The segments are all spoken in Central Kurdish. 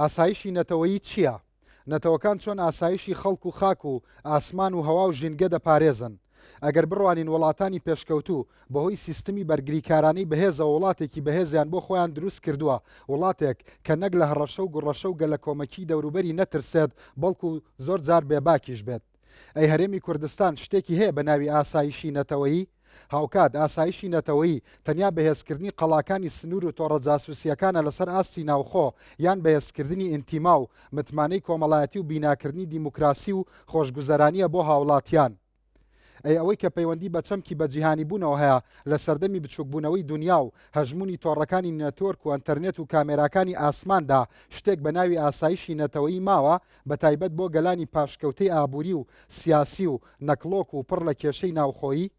ئاسایشی نەتەوەیی چییە؟ نەتەوەکان چۆن ئاسایشی خەڵک و خاک و ئاسمان و هەوا و ژینگە دەپارێزن؟ ئەگەر بڕوانین وڵاتانی پێشکەوتوو بەهۆی سیستمی بەرگریکارانەی بەهێزەوە وڵاتێکی بەهێزیان بۆ خۆیان دروست کردووە، وڵاتێک کە نەک لە هەڕەشە و گوڕەشە و گەلەکۆمەکیی دەوروبەری نەترسێت بەڵکو زۆر جار بێباکیش بێت. ئەی هەرێمی کوردستان شتێکی هەیە بە ناوی ئاسایشی نەتەوەیی؟ هاوکات ئاسایشی نەتەوەیی تەنیا بەهێزکردنی قەڵاکانی سنوور و تۆڕە جاسوسییەکانە لەسەر ئاستی ناوخۆ یان بەهێزکردنی ئینتیما و متمانەی کۆمەڵایەتی و بیناکردنی دیموکراسی و خۆشگوزەرانییە بۆ هاوڵاتیان؟ ئەی ئەوەی کە پەیوەندی بە چەمکی بەجیهانیبوونەوە هەیە لە سەردەمی بچووکبوونەوەی دونیا و هەژموونی تۆڕەکانی نێتۆرک و ئەنتەرنێت و کامێراکانی ئاسماندا شتێک بە ناوی ئاسایشی نەتەوەیی ماوە بەتایبەت بۆ گەلانی پاشکەوتەی ئابووری و سیاسی و نەکڵۆک و پڕ لە کێشەی ناوخۆیی؟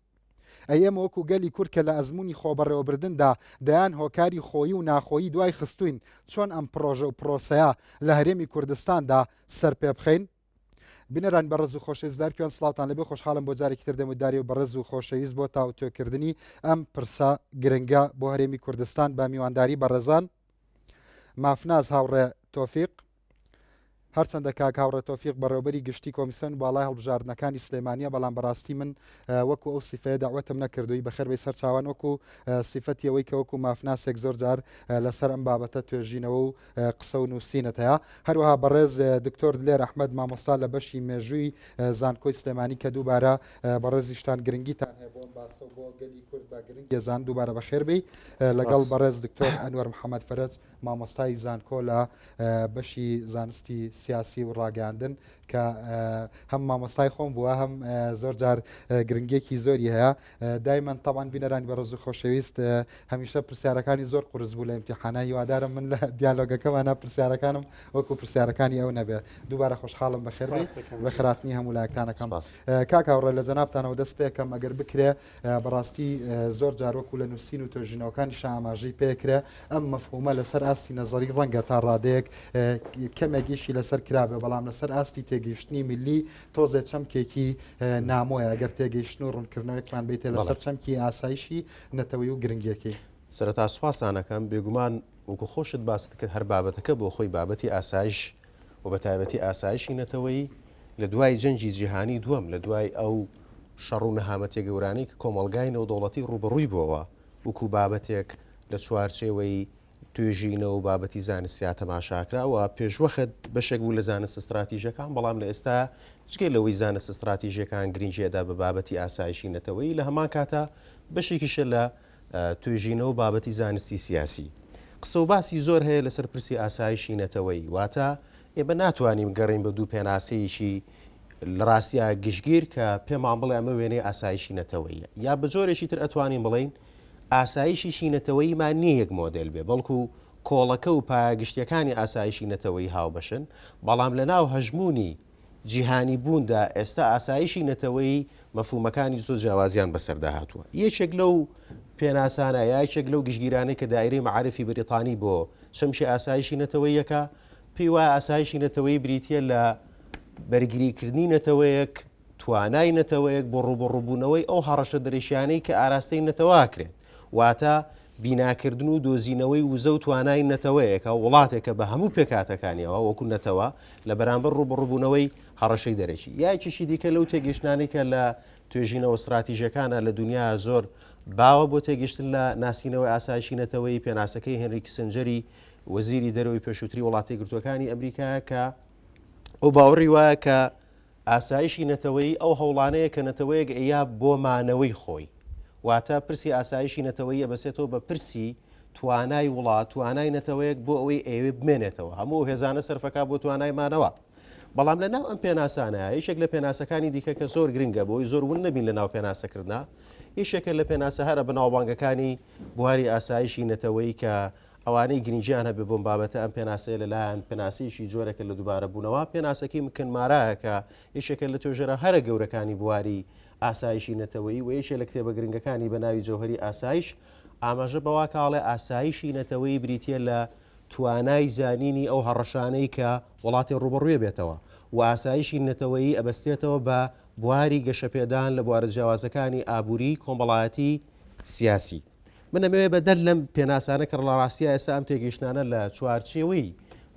ئەی ئێمە وەکو گەلی کورد کە لە ئەزموونی خۆبەڕێوەبردندا دەیان هۆکاری خۆیی و ناخۆیی دوای خستووین چۆن ئەم پڕۆژە و پڕۆسەیە لە هەرێمی کوردستاندا سەرپێبخەین؟ بینەرانی بەڕێز و خۆشەویست لەهەرکوێن سڵاوتان لێبێ خۆشحاڵم بۆ جارێکی تر دێمە داری و بەڕێز و خۆشەویست بۆ تاوتوێکردنی ئەم پرسە گرنگە بۆ هەرێمی کوردستان بە میوانداری بەڕێزان مافناس هاوڕێ تۆفیق هەرچەندە کاک هاوڕێ تۆفیق بەڕێوبەری گشتی کۆمیسیۆن باڵای هەڵبژاردنەکانی سلێمانیە بەڵام بەڕاستی من وەکو ئەو سیفەیە داوەتم نەکردووی بەخێر بێی سەر چاوان وەکو سیفەتی ئەوەی کە وەکو مافناسێک زۆر جار لەسەر ئەم بابەتە توێژینەوە و قسە و نووسینت هەیە. هەروەها بەڕێز دکتۆر دلێر ئەحمەد مامۆستا لە بەشی مێژووی زانکۆی سلێمانی کە دووبارە بەڕێزیشتان گرنگیتان هەیە بۆ ئەم باسە و بۆ گەلی کورد بە گرنگ دەزان دووبارە بەخێر بێی لەگەڵ بەڕێز دکتۆر ئەنوەر محەمەد فەرەج مامۆستای زانکۆ لە بەشی زانستی سیاسی و ڕاگەیاندن کە هەم مامۆستای خۆم بووە هەم زۆر جار گرنگێکی زۆری هەیە دایمەن تاوان بینەرانی بەڕێز و خۆشەویست هەمیشە پرسیارەکانی زۆر قورس بوو لە ئیمتیحانە هیوادارم من لە دیالۆگەکەمانە پرسیارەکانم وەکو پرسیارەکانی ئەو نەبێت دووبارە خۆشحاڵم بەخێربێی بەخێرهاتنی هەموو لایەکتانەکەم کاک هاوڕێ لە جەنابتانەوە دەست پێکەم ئەگەر بکرێ بەڕاستی زۆر جار وەکو لە نووسین و توێژینەوەکانیشا ئاماژەی پێکرێ ئەم مەفهومە لەسەر ئاستی نەزەری ڕەنگە تا ڕادەیەک کەمێک ئیشی لەسەر کرابێ بەڵام لەسەر ئاستی تێگەیشتنی میللی تۆزێ چەمکێکی نامۆیە ئەگەر تێگەیشتن و ڕوونکردنەوەیەکمان بیتێ لەسەر چەمکی ئاسایشی نەتەوەی و گرنگیەکەی. سەرەتا سوپاستان ئەکەم، بێگومان وەکو خۆشت باست کرد هەر بابەتەکە بۆ خۆی بابەتی ئاسایش و بە تایبەتی ئاسایشی نەتەوەیی لە دوای جەنگی جیهانی دووەم لە دوای ئەو شەڕ و نەهامەتیە گەورانەی کە کۆمەڵگای نێودەوڵەتی ڕووبەڕووی بووەوە وەکو بابەتێک لە چوارچێوەی توێژینەوە و بابەتی زانستیا تەماشاکرا و پێشوەخت بەشێک بوو لە زانستە ستراتیژەکان، بەڵام لە ئێستا جگە لەوەی زانستە ستراتیژیەکان گرنگی ئەدا بە بابەتی ئاسایشی نەتەوەیی لە هەمان کاتا بەشێکیشە لە توێژینەوە و بابەتی زانستی سیاسی. قسە و باسی زۆر هەیە لەسەر پرسی ئاسایشی نەتەوەیی، واتە ئێمە ناتوانین گەڕین بە دوو پێناسەیەکی لە ڕاستیا گشتگیر کە پێمان بڵێ ئەمە وێنەی ئاسایشی نەتەوەییە، یا بە جۆرێکی تر ئەتوانین بڵێین ئاسایشیشی نەتەوەییمان نییە یەک مۆدێل بێ، بەڵکو کۆڵەکە و پایە گشتییەکانی ئاسایشی نەتەوەیی هاوبەشن، بەڵام لەناو هەژموونی جیهانی بووندا ئێستا ئاسایشی نەتەوەیی مەفهومەکانی زۆر جیاوازیان بەسەردا هاتووە. یەکێک لەو پێناسانە یا یەکێک لەو گشتگیرانەی کە دایرەی مەعارفی بەریتانی بۆ چەمکی ئاسایشی نەتەوەییەکە پێی وایە ئاسایشی نەتەوەیی بریتییە لە بەرگریکردنی نەتەوەیەک، توانای نەتەوەیەک بۆ ڕووبەڕووبوونەوەی ئەو هەڕەشە دەرەکیانەی کە ئاراستەی نەتەوە ئەکرێت، واتە بیناکردن و دۆزینەوەی وزە و توانای نەتەوەیەکە، وڵاتێکە بە هەموو پێکهاتەکانیەوە وەکو نەتەوە لە بەرامبەر ڕووبەڕووبوونەوەی هەڕەشەی دەرەکی. یا یەکێکی دیکە لەو تێگەیشتنانەی کە لە توێژینەوە ستراتیژیەکانە لە دونیا زۆر باوە بۆ تێگەیشتن لە ناسینەوەی ئاسایشی نەتەوەیی، پێناسەکەی هێنری کیسنجەری وەزیری دەرەوەی پێشووتری وڵاتە یەکگرتووەکانی ئەمریکایە کە ئەو باوەڕی وایە کە ئاسایشی نەتەوەیی ئەو هەوڵانەیە کە نەتەوەیەک ئەیا بۆ مانەوەی خۆی. واتە پرسی ئاسایشی نەتەوەیی ئەبەسێتەوە بە پرسی توانای وڵات، توانای نەتەوەیەک بۆ ئەوەی ئەیەوێ بمێنێتەوە. هەموو ئەو هێزانە سەرفەکا بۆ توانای مانەوە. بەڵام لە ناو ئەم پێناسانە یەکێک لە پێناسەکانی دیکە کە زۆر گرنگە بۆی زۆر ون نەبین لە ناو پێناسەکردنا، یەکێکە لە پێناسە هەرە بەناوبانگەکانی بواری ئاسایشی نەتەوەیی کە ئەوانەی گرنگیان هەبێ بۆم بابەتە ئەم پێناسەیە لەلایەن پێناسەیەکی جۆرێکە لە دووبارە بوونەوە پێناسەکەی مکن مارایە کە یەکێکە لە توێژەرە هەرە گەورەکانی بواری ئاسایشی نەتەوەیی و یەکێ لە کتێبە گرنگەکانی بە ناوی جەوهەری ئاسایش ئاماژە بەوە کاڵێ ئاسایشی نەتەوەیی بریتییە لە توانای زانینی ئەو هەڕەشانەی کە وڵاتی ڕووبەڕووی بێتەوە و ئاسایشی نەتەوەیی ئەبەستێتەوە بە بواری گەشەپێدان لە بوارە جیاوازەکانی ئابووری، کۆمەڵایەتی، سیاسی. من ئەمەوێ بەدەر لەم پێناسانە کە لە ڕاستیا ئێستا ئەم تێگەیشتنانە لە چوارچێوەی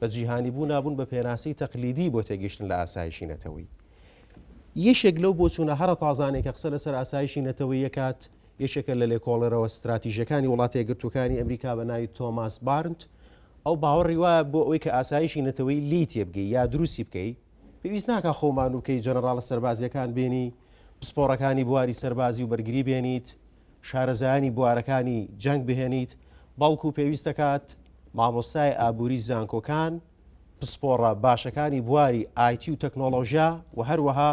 بە جیهانی بوونا بوون بە پێناسەی تەقلیدی بۆ تێگەیشتن لە ئاسایشی نەتەوەیی. یەکێک لەو بۆچوونە هەرە تازانەی کە قسە لەسەر ئاسایشی نەتەوەیی ئەکات، یەکێکە لە لێکۆڵەرەوە ستراتیژیەکانی وڵاتە یەکگرتووەکانی ئەمریکا بە ناوی تۆماس بارنت، ئەو باوەڕی وایە بۆ ئەوەی کە ئاسایشی نەتەوەیی لێی تێبگەی یا دروستی بکەی، پێویست ناکا خۆ ماندوو بکەی جەنەڕاڵە سەربازیەکان بێنی، پسپۆڕەکانی بواری سەربازی و بەرگری بێنیت، شارەزایانی بوارەکانی جەنگ بهێنیت، بەڵکو پێویست دەکات مامۆستای ئابووری زانکۆکان، پسپۆڕە باشەکانی بواری ئایتی و تەکنۆڵۆژیا و هەروەها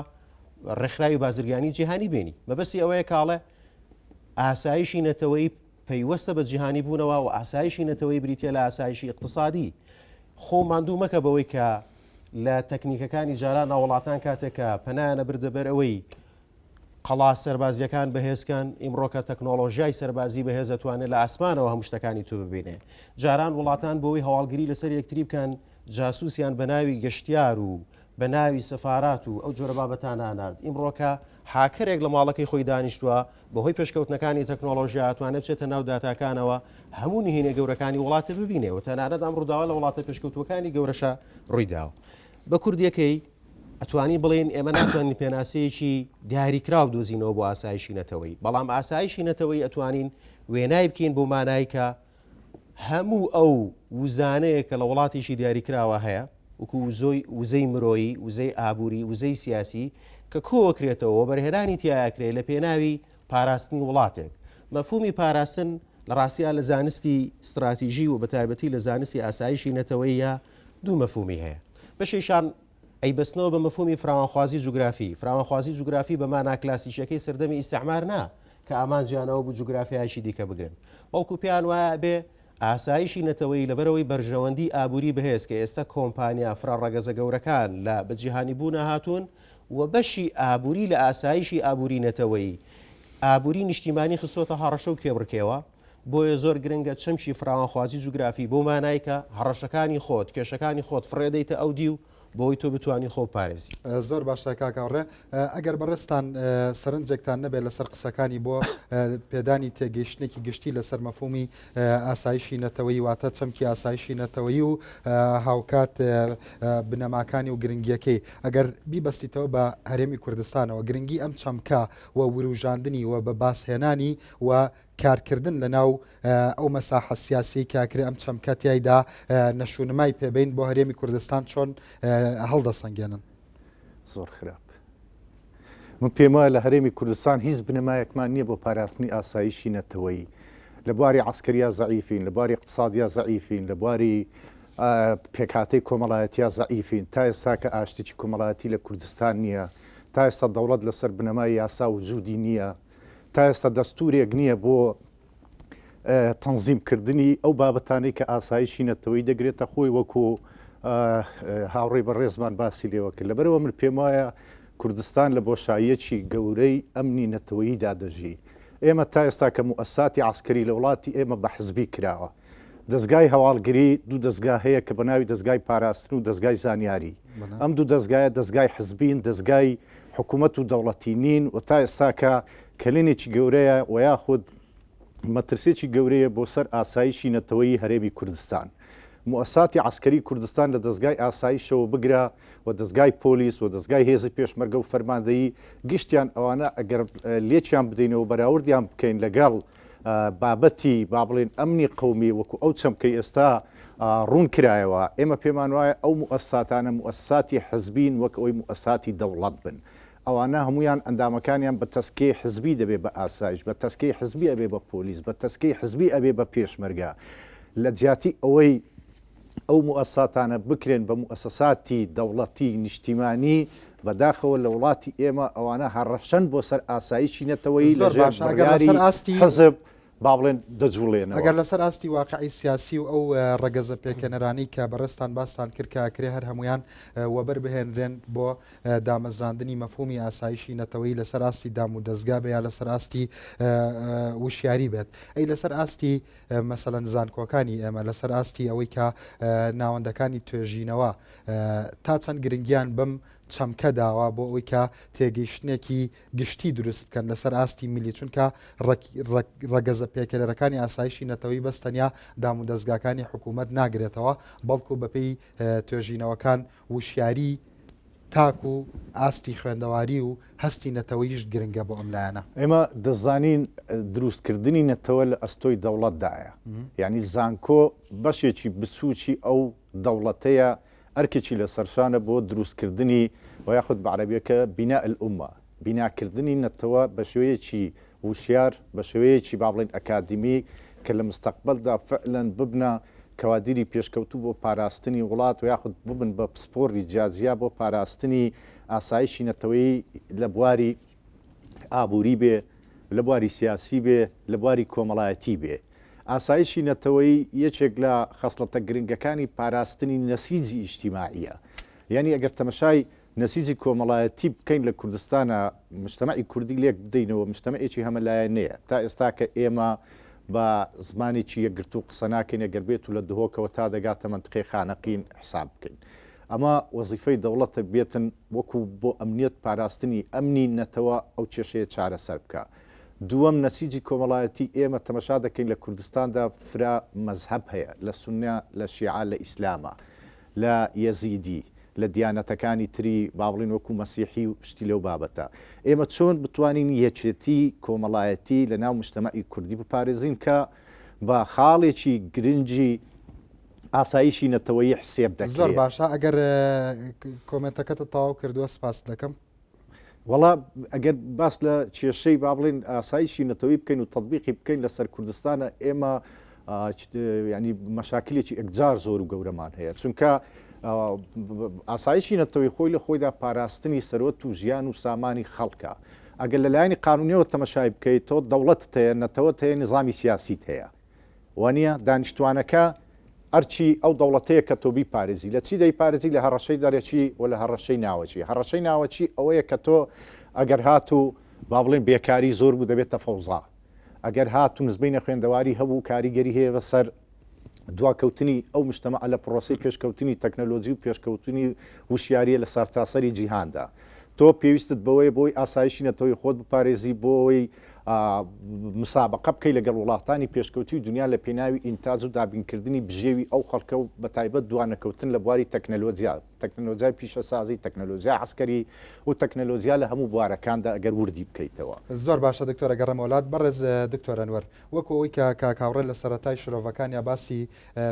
ڕێکخراوی بازرگانی جیهانی بێنی. مەبەستی ئەوەیە کاڵێ ئاسایشی نەتەوەیی پەیوەستە بە جیهانی بوونەوە و ئاسایشی نەتەوەی بریتە لە ئاسایشی اقتصادی. خۆ ماندوو مەکە بەوەی کە لە تەکنیکەکانی جاران وڵاتان کاتێک کە پەنایانە بردە بەر ئەوەی قەڵا سەربازیەکان بەهێزکەن، ئیمڕۆکە تەکنۆڵۆژیای سەربازی بەهێز ئەتوانێت لە ئاسمانەوە هەموو شتەکانی تو ببینێ. جاران وڵاتان بۆوەی هەواڵگری لەسەر یەکتری بکەن جاسوسیان بە ناوی گەشتیار و بە ناوی سەفارات و ئەو جۆرە بابەتانە ئەنارد. ئیمڕۆکە هاکەرێک لە ماڵەکەی خۆی دانیشتووە بەهۆی پێشکەوتنەکانی تەکنۆڵۆژیا ئەتوانێت بچێتە ناو داتاکانەوە هەموو نهێنیە گەورەکانی وڵاتە ببینێ و تەنانەت ئەم ڕووداوە لە وڵاتە پێشکەوتووەکانی گەورەشا ڕوویداوە. بە کوردیەکەی ئەتوانین بڵێین ئێمە ناتوانین پێناسەیەکی دیاریکراو بدۆزینەوە بۆ ئاسایشی نەتەوەیی، بەڵام ئاسایشی نەتەوەیی ئەتوانین وێنای بکەین بۆ مانای کە هەموو ئەو وزانەیە کە لە وڵاتێکی دیاریکراوە هەیە وەکو وزۆی وزەی مرۆیی، وزەی ئابووری، وزەی سیاسی کە کۆکرێتەوە وەبەرهێنانی تیاکرێ لە پێناوی پاراستنی وڵاتێک. مەفهومی پاراستن لە ڕاستیا لە زانستی ستراتیژی و بەتایبەتی لە زانستی ئاسایشی نەتەوەییە دوو مەفهومی هەیە. بەشێکیان ئەیبەستنەوە بە مەفهومی فراوانخوازی جوگرافی، فراوانخوازی جوگرافی بە مانا کلاسیکیەکەی سەردەمی ئیستعمار نا، کە ئامانجیان ئەوە بوو جوگرافیایەکی دیکە بگرن، بەڵکو پێیان وایە ئەبێ ئاسایشی نەتەوەیی لەبەرئەوەی بەرژەوەندی ئابووری بەهێز کە ئێستا کۆمپانیا فرە ڕەگەزە گەورەکان لە بە جیهانی بوونا هاتوون و بەشی ئابووری لە ئاسایشی ئابووری نەتەوەیی ئابووری نیشتیمانی خستۆتە هەڕەشە و کێبڕکێوە، بۆیە زۆر گرنگە چەمکی فراوانخوازی جوگرافی بەو مانای کە هەڕەشەکانی خۆت، کێشەکانی خۆت فڕێدەیتە ئەو دیو بۆی تۆ بتوانی خۆ بپارێزی. زۆر باشە کاک هاوڕێ، ئەگەر بەڕێزتان سەرنجێکتان نەبێت لەسەر قسەکانی بۆ پێدانی تێگەیشتنێکی گشتی لەسەر مەفهومی ئاسایشی نەتەوەیی واتە چەمکی ئاسایشی نەتەوەیی و هاوکات بنەماکانی و گرنگیەکەی ئەگەر بیبەستیتەوە بە هەرێمی کوردستانەوە گرنگی ئەم چەمکە و وروژاندنی و بە باسهێنانی و کارکردن لە ناو ئەو مەساحە سیاسیەی کە ئەکرێ ئەم چەمکە تیایدا نەشونمای پێبین بۆ هەرێمی کوردستان چۆن هەڵدەسەنگێنن؟ زۆر خراپ. من پێم وایە لە هەرێمی کوردستان هیچ بنەمایەکمان نییە بۆ پاراستنی ئاسایشی نەتەوەیی. لە بواری عەسکەریا زەعیفین، لە بواری اقتصادیا زەعیفین، لە بواری پێکهاتەی کۆمەڵایەتیا زەعیفین. تا ئێستا کە ئاشتیی کۆمەڵایەتی لە کوردستان نییە، تا ئێستا دەوڵەت لەسەر بنەمای یاسا وجودی نییە، تا ئێستا دەستورێک نییە بۆ تەنزیمکردنی ئەو بابەتانەی کە ئاسایشی نەتەوەی دەگرێتە خۆی وەکو هاوڕێی بەڕێزمان باسی لێوە کرد لەبەرەوە من پێم وایە کوردستان لە بۆشاییەکی گەورەی ئەمنی نەتەوەییدا دەژی ئێمە تا ئێستا کە موئەسساتی عەسکەری لە وڵاتی ئێمە بە حزبی کراوە دەزگای هەواڵگری دوو دەزگا هەیە کە بە ناوی دەزگای پاراستن و دەزگای زانیاری ئەم دوو دەزگایە دەزگای حزبین دەزگای حکوومەت و دەوڵەتی نین و تا ئێستاکە کەلێنێکی گەورەیە و یاخود مەترسیەکی گەورەیە بۆ سەر ئاسایشی نەتەوەیی هەرێمی کوردستان. موئەساتی عەسکەری کوردستان لە دەزگای ئاسایشەوە بگرە و دەزگای پۆلیس و دەزگای هێزی پێشمەرگە و فەرماندەیی گشتیان ئەوانە ئەگەر لێکیان بدەینەوە بەراوردیان بکەین لەگەڵ بابەتی با بڵێن ئەمنی قەومی وەکو ئەو چەمکەی ئێستا ڕوون کرایەوە ئێمە پێمان وایە ئەو موئەسساتانە موئەسساتی حزبین وەک ئەوەی موئەسساتی دەوڵەت بن ئەوانە هەموویان ئەندامەکانیان بە تەسکیەی حزبی دەبێ بە ئاسایش بە تەسکیەی حزبی ئەبێ بە پۆلیس بە تەسکیەی حزبی ئەبێ بە پێشمەرگە لە جیاتی ئەوەی ئەو موئەسساتانە بکرێن بە موئەسەساتی دەوڵەتی نیشتیمانی، بەداخەوە لە وڵاتی ئێمە ئەوانە هەڕەشەن بۆ سەر ئاسایشی نەتەوەیی لە زۆر ژێر باشە ئەگەر بڕیاری لەسەر ئاستی حزب با بڵێن دەجوڵێنەوە. ئەگەر لەسەر ئاستی واقعی سیاسی و ئەو ڕەگەزە پێکهێنەرانەی کە بەڕێزتان باستان کرد کە ئەکرێ هەر هەموویان وەبەر بهێنرێن بۆ دامەزراندنی مەفهومی ئاسایشی نەتەوەیی لەسەر ئاستی دام و دەزگا بێ یا لەسەر ئاستی وشیاری بێت ئەی لەسەر ئاستی مەسەلەن زانکۆکانی ئێمە لەسەر ئاستی ئەوەی کە ناوەندەکانی توێژینەوە تا چەند گرنگیان بەم. چەمکە داوە بۆ ئەوەی کە تێگەیشتنێکی گشتی دروست بکەن لەسەر ئاستی میلی چونکە ڕەگەزە پێکهێنەرەکانی ئاسایشی نەتەوەی بەس تەنیا دامودەزگاکانی حکوومەت ناگرێتەوە بەڵکو بەپێی توێژینەوەکان وشیاری تاک و ئاستی خوێندەواری و هەستی نەتەوەیش گرنگە بۆ ئەم لایەنە. ئێمە دەزانین دروستکردنی نەتەوە لە ئەستۆی دەوڵەتدایە، یانی زانکۆ بەشێکی بچووکی ئەو دەوڵەتەیە ئەرکێکی لەسەرشانە بۆ دروستکردنی و یاخود بە عەرەبیەکە بناء الامە، بیناکردنی نەتەوە بە شێوەیەکی وشیار، بە شێوەیەکی با بڵێین ئەکادیمی کە لە مستەقبەلدا فعلەن ببنە کەوادیری پێشکەوتوو بۆ پاراستنی وڵات و یاخود ببن بە پسپۆڕی جیاجیا بۆ پاراستنی ئاسایشی نەتەوەیی لە بواری ئابووری بێ، لە بواری سیاسی بێ، لە بواری کۆمەڵایەتی بێ. ئاسایشی نەتەوەیی یەکێک لە خەسڵەتە گرنگەکانی پاراستنی نەسیجی ئیجتیماعییە. یانی ئەگەر تەمەشای نەسیجی کۆمەڵایەتی بکەین لە کوردستانا، مجتەمەعی کوردی لێک بدەینەوە، مجتەمەعێکی هەمەلایەنەیە. تا ئێستا کە ئێمە بە زمانێکی یەکگرتوو قسە ناکەین، ئەگەر بێت و لە دهۆکەوە تا دەگاتە مەنتقەی خانەقین حساب بکەین. ئەمە وەزیفەی دەوڵەتە بێتن وەکو بۆ ئەمنیەت پاراستنی ئەمنی نەتەوە ئەو کێشەیە چارەسەر بکا. دووەم نەسیجی کۆمەڵایەتی ئێمە تەمەشا دەکەین لە کوردستاندا فرە مەزهەب هەیە لە سوننە لە شیعە لە ئیسلامە لە یەزیدی لە دیانەتەکانی تری با بڵێین وەکو مەسیحی و شتی لەو بابەتە ئێمە چۆن بتوانین یەکێتی کۆمەڵایەتی لە ناو مجتەمەعی کوردی بپارێزین کە بە خاڵێکی گرنگی ئاسایشی نەتەوەیی حسێب دەکرێت. زۆر باشە ئەگەر کۆمێنتەکەتت تەواو کردووە سپاست دەکەم. وەڵا ئەگەر باس لە کێشەی با بڵێین ئاسایشی نەتەوەی بکەین و تەطبیقی بکەین لەسەر کوردستانە ئێمە ینی مەشاکلێکی ئەکجار زۆر و گەورەمان هەیە چونکە ئاسایشی نەتەوەی خۆی لە خۆیدا پاراستنی سەرۆت و ژیان و سامانی خەڵکە ئەگەر لەلایەنی قانونیەوە تەمەشای بکەیت تۆ دەوڵەتت هەیە نەتەوەت هەیە نظامی سیاسیت هەیە وانیە؟ دانیشتوانەکە ئەرکی ئەو دەوڵەتەیە کە تۆ بیپارێزی. لە چی دەیپارێزی؟ لە هەڕەشەی دەرەکی و لە هەڕەشەی ناوەکی. هەڕەشەی ناوەکی ئەوەیە کە تۆ ئەگەر هاتوو با بڵێین بێکاری زۆر بوو دەبێتە فەوزا. ئەگەر هاتوو نزمەی نەخوێندەواری هەبوو کاریگەری هەیە بەسەر دواکەوتنی ئەو مجتەمەعە لە پڕۆسەی پێشکەوتنی تەکنەلۆجی و پێشکەوتنی وشیارییە لە سەرتاسەری جیهاندا. تۆ پێویستت بەوەیە بۆی ئاسایشی نەتەوەی خۆت بپارێزی، بۆی مسابەقە بکەی لەگەڵ وڵاتانی پێشکەوتوی دنیا لە پێناوی ئینتاج و دابینکردنی بژێوی ئەو خەڵکە و بەتایبەت دوانەکەوتن لە بواری تەکنەلۆجیا، تەکنەلۆجیای پیشەسازی، تەکنەلۆجیای عەسکەری و تەکنەلۆجیا لە هەموو بوارەکاندا ئەگەر وردی بکەیتەوە. زۆر باشە دکتۆر ئەگەڕێمەوە لات بەڕێز دکتۆر ئەنوەر وەکو ئەوەی کە کاک هاوڕێ لە سەرەتای شرۆڤەکانیا باسی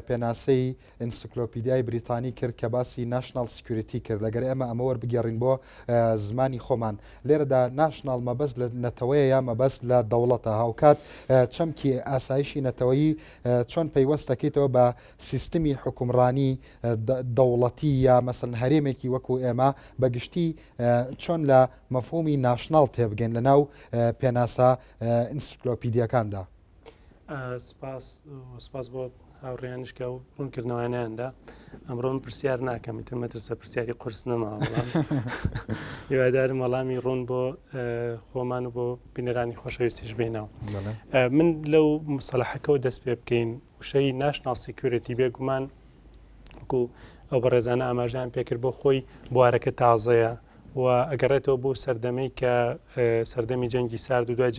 پێناسەی ئینسکلۆپیدیای بریتانی کرد کە باسی national security کرد ئەگەر ئێمە ئەمە وەربگێڕین بۆ زمانی خۆمان لێرەدا national مەبەست لە نەتەوەیە یا مەبەست لە دەوڵەتە هاوکات چەمکی ئاسایشی نەتەوەیی چۆن پەیوەست دەکەیتەوە بە سیستمی حکومڕانی دەوڵەتی یا مەسەن هەرێمێکی وەکو ئێمە بەگشتی چۆن لە مەفهومی national تێبگەین لە ناو پێناسە ئینسکلۆپیدیەکاندا؟ سپاس سپاس بۆ هاوڕێیانیش کە ئەو ڕوونکردنەوانیاندا ئەمڕۆ من پرسیار ناکەم ئیتر مەترسە پرسیاری قورس نەماوە هیوادارم وەڵامی ڕوون بۆ خۆمان و بۆ بینەرانی خۆشەویستیش بینەوە من لەو مسەلحەکەەوە دەست پێ بکەین وشەی national security بێگومان وەکو ئەو بەڕێزانە ئاماژەیان پێکرد بۆ خۆی بوارەکە تازەیە و ئەگەڕێتەوە بۆ سەردەمەی کە سەردەمی جەنگی سارد و دوای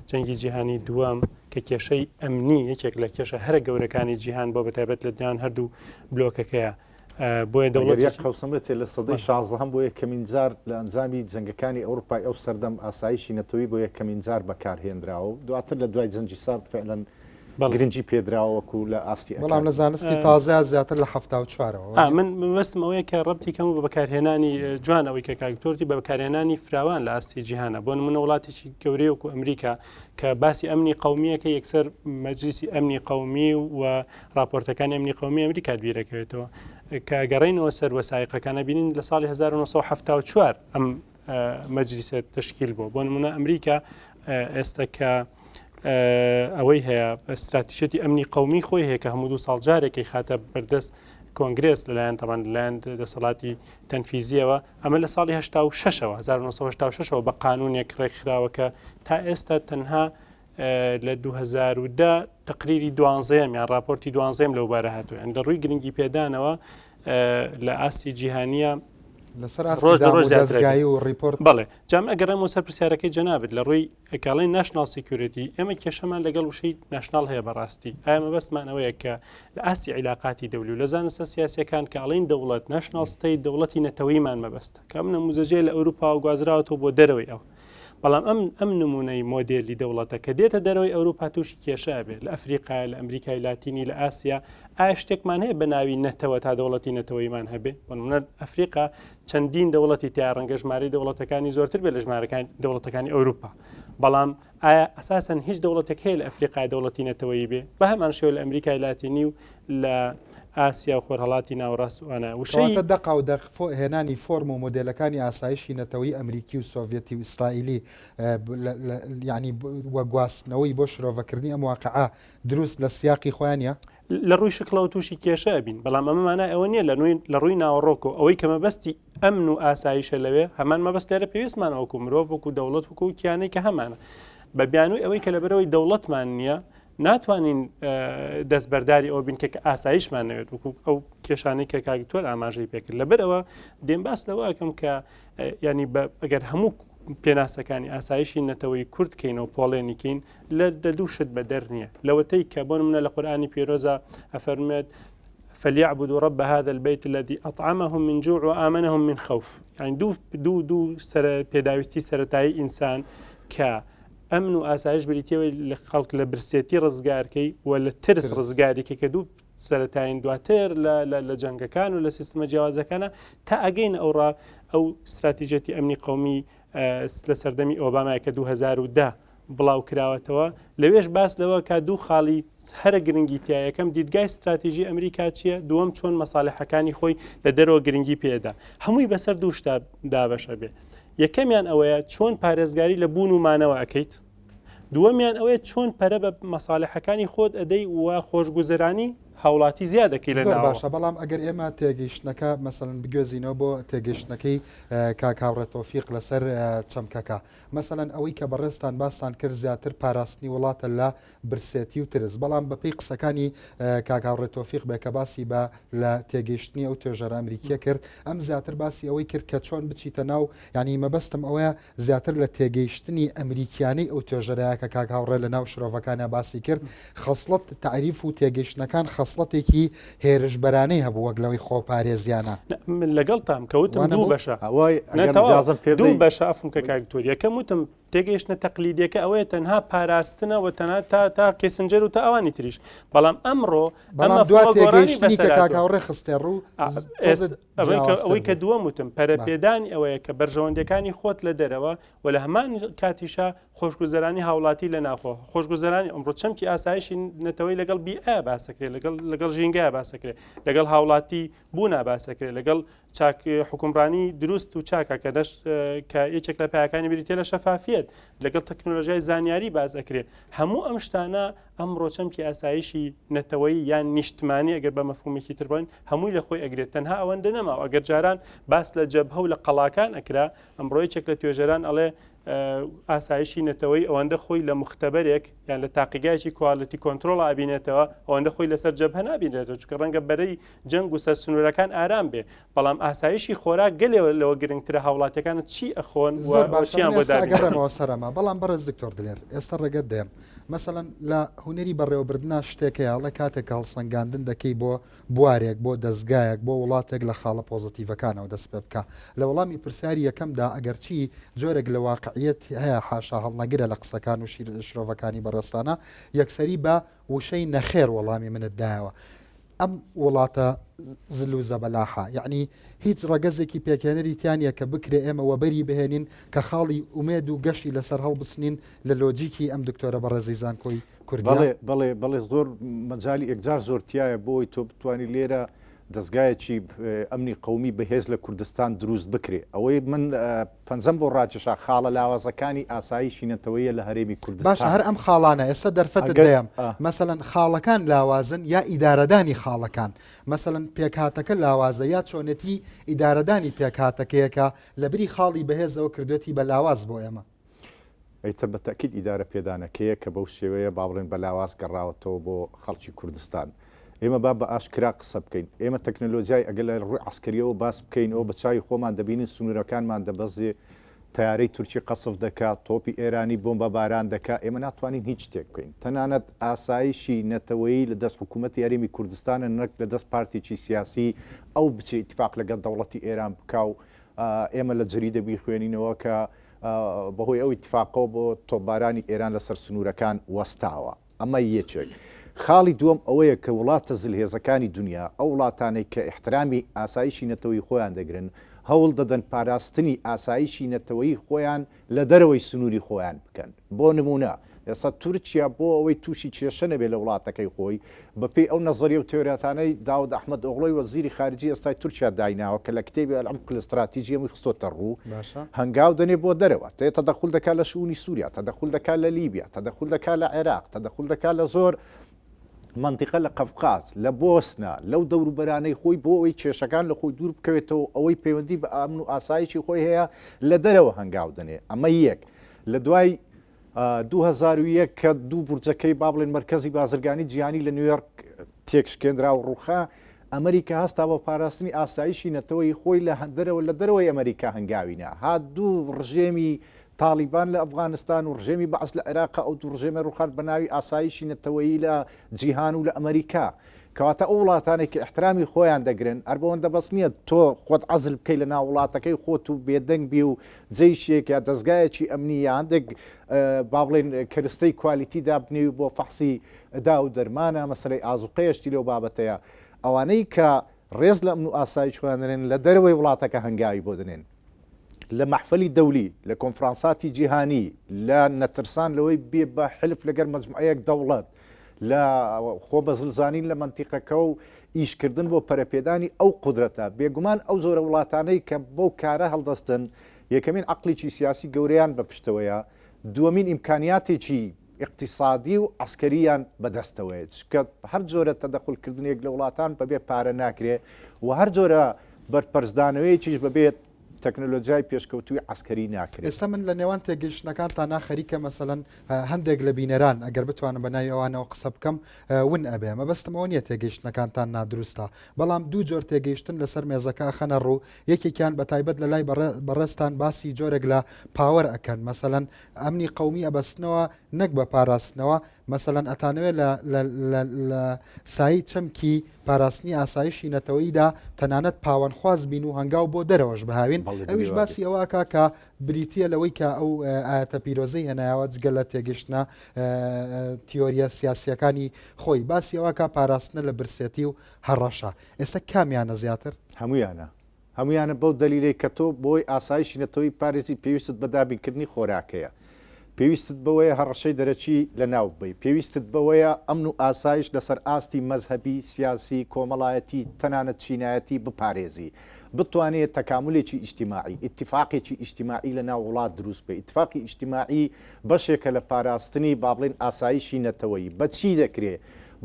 جەنگی جیهانی دووەم کە کێشەی ئەمنی یەکێک لە کێشە هەرە گەورەکانی جیهان بۆ بەتایبەت لە نێوان هەردوو بلۆکەکەیە بۆیە دەوڵەت یەک قەوسم بێتێ لە سەدەی شازدەهەم بۆ یەکەمین جار لە ئەنجامی جەنگەکانی ئەوروپای ئەو سەردەم ئاسایشی نەتەوەی بۆ یەکەمین جار بەکارهێنراوە و دواتر لە دوای جەنگی سارد فعلەن گرنگی پێدراوە وەکو لە ئاستی بەڵام لە زانستی تازە زیاتر لە 74ەوە. من مەبەستم ئەوەیە کە ڕەبتی کەم بە بەکارهێنانی جوان ئەوەی کە کاک دکتۆر وتی بە بەکارهێنانی فراوان لە ئاستی جیهانە بۆ نمونە وڵاتێکی گەورەی وەکو ئەمریکا کە باسی ئەمنی قومیەکە یەکسەر مەجلیسی ئەمنی قومی و راپۆرتەکانی ئەمنی قومی ئەمریکا بیرەکەوێتەوە کە گەڕینەوە سەر وەسایقەکانە بینین لە ساڵی 1974 ئەم مەجلیسە تەشکیل بووە بۆ نمونە ئەمریکا ئێستا کە ئەوەی هەیە استراتیژەتی ئەمنی قومی خۆی هەیە کە هەموو دو ساڵ جارێکی خاتە بەردەست کۆنگرێس لەلایەن تەمان لەلایەن دەسەڵاتی تەنفیزیەوە ئەمە لە ساڵی 1970ەوە 1970ەوە بە قانونێک ڕێکخراوە کە تا ئێستا تەنها لە 2010 تقریری دوانزەیەم یان راپۆرتی دوانزەیەم لەو بارە هاتووە یان لە ڕووی گرنگی پێدانەوە لە ئاستی جیهانیە. لەسەر ئاستی ڕۆژ لە دام ڕۆژ و زیاتر ئەبێ. دەزگایی و report بەڵێ جا من ئەگەڕێمەوە سەر پرسیارەکەی جەنابت لە ڕووی کاڵی national security ئێمە کێشەمان لەگەڵ وشەی national هەیە بەڕاستی ئایا مەبەستمان ئەوەیە کە لە ئاستی عیلاقاتی دەولی و لە زانستە سیاسیەکان کە ئەڵین دەوڵەت national state دەوڵەتی نەتەوەیمان مەبەستە کە ئەم نموزەجەیە لە ئەوروپاوە گوازراوەتەوە بۆ دەرەوەی ئەو بەڵام ئەم ئەم نمونەی مۆدێلی دەوڵەتە کە دێتە دەرەوەی ئەوروپا تووشی کێشە ئەبێت لە ئەفریقا لە ئەمریکای لاتینی لە ئاسیا ئایا شتێکمان هەیە بە ناوی نەتەوە تا دەوڵەتی نەتەوەیمان هەبێ بۆ نمونە ئەفریقا چەندین دەوڵەتی تیا ڕەنگە ژمارەی دەوڵەتەکانی زۆرتر بێت لە ژمارەکان دەوڵەتەکانی ئەوروپا بەڵام ئایا ئەساسەن هیچ دەوڵەتێک هەیە لە ئەفریقای دەوڵەتی نەتەوەیی بێ بە هەمان شێوە لە ئەمریکای لاتینی و لە ئاسیا و خۆرهەڵاتی ناوەڕاست و ئەوانە وشەی کەواتە دەقاودەق هێنانی فۆرم و مۆدێلەکانی ئاسایشی نەتەوەیی ئەمریکی و سۆڤیەتی و ئیسرائیلی یانی و گواستنەوەی بۆ شرۆڤەکردنی ئەم واقعە دروست لە سیاقی خۆیان نیە؟ لە ڕووی شکڵەوە تووشی کێشە ئەبین، بەڵام ئەمە مانای ئەوە نییە لە ڕووی ناوەڕۆکەوە ئەوەی کە مەبەستی ئەمن و ئاسایشە لەوێ هەمان مەبەست لێرە پێویستمانە وەکو مرۆڤ وەکو دەوڵەت وەکو کیانەی کە هەمانە بە بیانووی ئەوەی کە لەبەرەوەی دەوڵەتمان نییە ناتوانین دەستبەرداری ئەوە بین کە ئاسایشمان نەوێت وەکو ئەو کێشانەی کە کاک دکتۆر ئاماژەی پێکرد لەبەرەوە دێم باس لەوە ئەکەم کە ینی ئەگەر هەموو پێناسەکانی ئاسایشی نەتەوەی کورد کەین و پۆڵێنی کەین لە دە دوو شت بەدەر نییە لەوەتەی کە بۆ منە لە قورآانی پیرۆزە ئەفەرمێت فليعبدوا رب هذا البيت الذي أطعمهم من جوع وآمنهم من خوف يعني دوو دوو دوو سەر پێداویستی سەتایی ئینسان کە ئەمن و ئاسایش بریتیەوەی لە خەڵک لە برسێتی ڕزگارکەی و لە ترس ڕزگاریکە کە دوو سەرەتایین دواتر لە جەنگەکان و لە سیستمە جیاوازەکانە تا ئەگەین ئەوڕا ئەو استراتیژەتی ئەمنی قومی لە سەردەمی ئۆبامای کە 2010 بڵاو کراوەتەوە لەوێش باس لەوە کە دوو خاڵی هەرە گرنگی تیا یەکەم دیدگای ستراتیژی ئەمریکا چییە دووەم چۆن مەساڵحەکانی خۆی لە دەرەوە گرنگی پێدا هەمووی بەسەر دوو شتا دابەشە بێ یەکەمیان ئەوەیە چۆن پارێزگاری لە بوون و مانەوە ئەەکەیت دووەمیان ئەوەیە چۆن پەرە بە مەساڵحەکانی خۆت ئەدەی و خۆشگوزەرانی هاوڵاتی زیاد دەکەی لە زۆر باشە بەڵام ئەگەر ئێمە تێگەیشتنەکە مەسەلەن بگوێزینەوە بۆ تێگەیشتنەکەی کاک هاوڕێ تۆفیق لەسەر چەمکەکە مەسەلەن ئەوەی کە بەڕێزتان باستان کرد زیاتر پاراستنی وڵاتە لە برسێتی و ترس بەڵام بەپێی قسەکانی کاک هاوڕێ تۆفیق بێ کە باسی بە لە تێگەیشتنی ئەو توێژەرە ئەمریکیە کرد ئەم زیاتر باسی ئەوەی کرد کە چۆن بچیتە ناو یعنی مەبەستم ئەوەیە زیاتر لە تێگەیشتنی ئەمریکیانەی ئەو توێژەرەیە کە کاک هاوڕێ لە ناو شرۆڤەکانیا باسی کرد خەسڵەت تەعریف و تێگەیشتنەکان خەسڵەتێکی هێرشبەرانەی هەبوو وەک لەوەی خۆپارێزیانە. من لەگەڵتام کە وتم دوو بەشە ئەوەی ئەگەر ئیجازەم پێ دوو بەشە ئەفم کە کاک دکتۆر یەکەم وتم تێگەیشتنە تەقلیدیەکە ئەوەیە تەنها پاراستنە و تەنها تا تا کیسنجەر و تا ئەوانی تریش بەڵام ئەمڕۆ بەڵام دوا تێگەیشتنی کە کاک هاوڕێ خستێ ڕوو ئەوەی کە دووەم وتم پەرەپێدانی ئەوەیە کە بەرژەوەندەکانی خۆت لە دەرەوە و لە هەمان کاتیشا خۆشگوزەرانی هاوڵاتی لە ناخۆ خۆشگوزەرانی ئەمڕۆ چەمکی ئاسایشی نەتەوەی لەگەڵ بیئە باسەکرێت لەگەڵ لەگەڵ ژینگە باسەکرێت لەگەڵ هاوڵاتی بوونا باسەکرێت لەگەڵ چاک حکومڕانی دروست و چاکە کە دەش کە یەکێک لە پایەکانی بریتە لە شەفافیت لەگەڵ تەکنۆلۆژیای زانیاری باز ئەکرێت هەموو ئەم شتانە ئەمڕۆ چەمکی ئاسایشی نەتەوەیی یان نیشتمانی ئەگەر بە مەفهومێکی تر بڵێین هەمووی لە خۆی ئەگرێت تەنها ئەوەندە نەماوە ئەگەر جاران باس لە جەبهە و لە قەڵاکان ئەکرا ئەمڕۆ یەکێک لە توێژەران ئەڵێ ئاسایشی نەتەوەی ئەوەندە خۆی لە مختبەرێک یان لە تاقیگایکی quality control ئابینێتەوە ئەوەندە خۆی لەسەر جەبهە نابینێتەوە چونکە ڕەنگە بەرەی جەنگ و سەر سنوورەکان ئارام بێ بەڵام ئاسایشی خۆراک گەلێ لەوە گرنگترە هاوڵاتیەکانت چی ئەخۆن و زۆر باشە چیان من بۆ ئێستا دابین دەکەن. ئەگەڕێمەوە سەرەمە بەڵام بەڕێز دکتۆر دلێر ئێستا ڕێگەت دەیەم مەسەلەن لە هونەری بەڕێوەبردنا شتێک هەیە ئەڵێ کاتێک کە هەڵسەنگاندن دەکەی بۆ بوارێک بۆ دەزگایەک بۆ وڵاتێک لە خاڵە پۆزەتیڤەکانەوە دەست پێ بکە لە وەڵامی پرسیاری یەکەمدا ئەگەرچی جۆرێک لە واقعیەت هەیە حاشا هەڵنەگرە لە قسەکان و شرۆڤەکانی بەڕێزتانە یەکسەری بە وشەی نەخێر وەڵامی منت دایەوە ئەم وڵاتە زل و زەبەلاحە یەعنی هیچ ڕەگەزێکی پێکهێنەری تیا نیە کە بکرێ ئێمە وەبەری بهێنین کە خاڵی ئومێد و گەشی لەسەر هەڵبچنین لە لۆجیکی ئەم دکتۆرە بەڕێزەی زانکۆی کوردیە؟ بەڵێ بەڵێ بەڵێ زۆر مەجالی ئێکجار زۆر تیایە بۆی تۆ بتوانی لێرە دەزگایەکی ئەمنی قەومی بەهێز لە کوردستان دروست بکرێ ئەوەی من پەنجەم بۆ ڕاکێشا خاڵە لاوازەکانی ئاسایشی نەتەوەیە لە هەرێمی کوردستان. باشە هەر ئەم خاڵانە ئێستا دەرفەتت ئەگەر دەیەم ئا. مەسەلەن خاڵەکان لاوازن یا ئیدارەدانی خاڵەکان مەسەلەن پێکهاتەکە لاوازە یا چۆنێتی ئیدارەدانی پێکهاتەکەیە کە لەبری خاڵی بەهێزەوە کردوێتی بە لاواز بۆ ئێمە. ئیتر بە تەئکید ئیدارە پێدانەکەیە کە بەو شێوەیە با بڵێن بە لاواز گەڕاوەتەوە بۆ خەڵکی کوردستان. ئێمە با بە ئاشکرا قسە بکەین. ئێمە تەکنەلۆجیای ئەگەر لە ڕووی عەسکەرییەوە باس بکەین ئەوە بە چاوی خۆمان دەبینین سنوورەکانمان دەبەزێ، تەیارەی تورکی قەسف دەکا، تۆپی ئێرانی بۆمباباران دەکا، ئێمە ناتوانین هیچ شتێک بکەین. تەنانەت ئاسایشی نەتەوەیی لە دەست حکوومەتی هەرێمی کوردستانە نەک لە دەست پارتێکی سیاسی ئەو بچێ ئیتفاق لەگەڵ دەوڵەتی ئێران بکا و ئێمە لە جەریدە بیخوێنینەوە کە بەهۆی ئەو ئیتفاقەوە بۆ تۆپبارانی ئێران لەسەر سنوورەکان وەستاوە. ئەمە یەکێک. خاڵی دووەم ئەوەیە کە وڵاتە زلهێزەکانی دونیا، ئەو وڵاتانەی کە ئیحترامی ئاسایشی نەتەوەیی خۆیان دەگرن، هەوڵ دەدەن پاراستنی ئاسایشی نەتەوەیی خۆیان لە دەرەوەی سنووری خۆیان بکەن. بۆ نموونە ئێستا تورکیا بۆ ئەوەی تووشی کێشە نەبێت لە وڵاتەکەی خۆی، بەپێی ئەو نەزەریە و تێۆریاتانەی داود ئەحمەد ئۆغڵۆی وەزیری خارجی ئێستای تورکیا دایناوە کە لە کتێبی العمق الاستراتیجی هەمووی خستۆتە ڕوو، هەنگاو دەنێ بۆ دەرەوە، تێ تەدەخول دەکات لە شئونی سوریا، تەدەخول دەکات لە لیبیا، تەدەخول دەکات لە عێراق، تەدەخول دەکات لە زۆر مەنتیقە لە قەفقاز، لە بۆسنە، لەو دەوروبەرانەی خۆی بۆ ئەوەی کێشەکان لە خۆی دوور بکەوێتەوە، ئەوەی پەیوەندی بە ئەمن و ئاسایشی خۆی هەیە لە دەرەوە هەنگاو دەنێ. ئەمە یەک. لە دوای 2001 کە دوو بورجەکەی با بڵێن مەرکەزی بازرگانی جیهانی لە نیویۆرک تێکشکێنرا و ڕووخا، ئەمریکا هەستا بە پاراستنی ئاسایشی نەتەوەیی خۆی لە دەرەوە لە دەرەوەی ئەمریکا هەنگاوی نا. هات دوو ڕژێمی تاڵیبان لە ئەفغانستان و ڕژێمی بەعس لە عێراق ئەو دوو ڕژێمە ڕووخان بە ناوی ئاسایشی نەتەوەیی لە جیهان و لە ئەمریکا. کەواتە ئەو وڵاتانەی کە ئیحترامی خۆیان دەگرن، هەر بەوەندە بەس نییە تۆ خۆت عەزل بکەی لە ناو وڵاتەکەی خۆت و بێدەنگ بی و جەیشێک یا دەزگایەکی ئەمنی یا هەندێک با بڵێین کەرستەی کوالیتی دابنێی بۆ فەحسی دا و دەرمانە، مەسەلەی ئازوقەیە شتی لەو بابەتەیە. ئەوانەی کە ڕێز لە ئەمن و ئاسایش خۆیان دەنێن لە دەرەوەی وڵاتەکە هەنگاوی بۆ دەنێن. لە مەحفەلی دەولی، لە کۆنفرانساتی جیهانی، لە نەترسان لەوەی بێ بە حلف لەگەر مەجموعەیەک دەوڵەت، لە خۆ بەزلزانین لە مەنتیقەکە و ئیشکردن بۆ پەرەپێدانی ئەو قودرەتە. بێگومان ئەو زۆرە وڵاتانەی کە بەو کارە هەڵدەستن، یەکەمین عەقڵێکی سیاسی گەورەیان بە پشتەوەیە، دووەمین ئیمکانیاتێکی ئیقتیسادی و عەسکەرییان بەدەستەوەیە، چونکە هەر جۆرە تەدەخولکردنێک لە وڵاتان بەبێ پارە ناکرێ و هەر جۆرە بەرپەرچدانەوەیەکیش بەبێ تەکنەلۆجیای پێشکەوتووی عەسکەری ناکرێ. ئێستا من لە نێوان تێگەیشتنەکانتانا خەریکە مەسەلەن هەندێک لە بینەران ئەگەر بتوانم بە ناوی ئەوانەوە قسە بکەم ون ئەبێ. مەبەستم ئەوە نییە تێگەیشتنەکانتان نادروستە، بەڵام دوو جۆر تێگەیشتن لەسەر مێزەکە ئەخەنە ڕوو، یەکێکیان بە تایبەت لە لای بەڕێزتان باسی جۆرێک لە power ئەکەن، مەسەلەن ئەمنی قەومی ئەبەستنەوە نەک بە پاراستنەوە، مەسەلەن ئەتانەوێ لە لە لە لە سایەی چەمکی پاراستنی ئاسایشی نەتەوەییدا تەنانەت پاوانخواز بین و هەنگاو بۆ دەرەوەش بهاوین، بەڵێ ئەویش دەبێ وا باسی بێ. ئەوە ئەکا کە بریتییە لەوەی کە ئەو ئایەتە پیرۆزەی هێنایەوە جگە لە تێگەشتنە تیۆرییە سیاسییەکانی خۆی باسی ئەوە ئەکا پاراستنە لە برسێتی و هەڕەشە. ئێستا کامیانە زیاتر؟ هەموویانە. هەموویانە بەو دەلیلەی کە تۆ بۆی ئاسایشی نەتەوەیی بپارێزی پێویستت بە دابینکردنی خۆراک هەیە، پێویستت بەوەیە هەڕەشەی دەرەکی لەناو ببەی، پێویستت بەوەیە ئەمن و ئاسایش لەسەر ئاستی مەزهەبی، سیاسی، کۆمەڵایەتی، تەنانەت چینایەتی بپارێزی، بتوانێ تەکامولێکی ئیجتیماعی، ئیتیفاقێکی ئیجتیماعی لەناو وڵات دروست بکەی. ئیتیفاقی ئیجتیماعی بەشێکە لە پاراستنی با بڵێین ئاسایشی نەتەوەیی. بە چی دەکرێ؟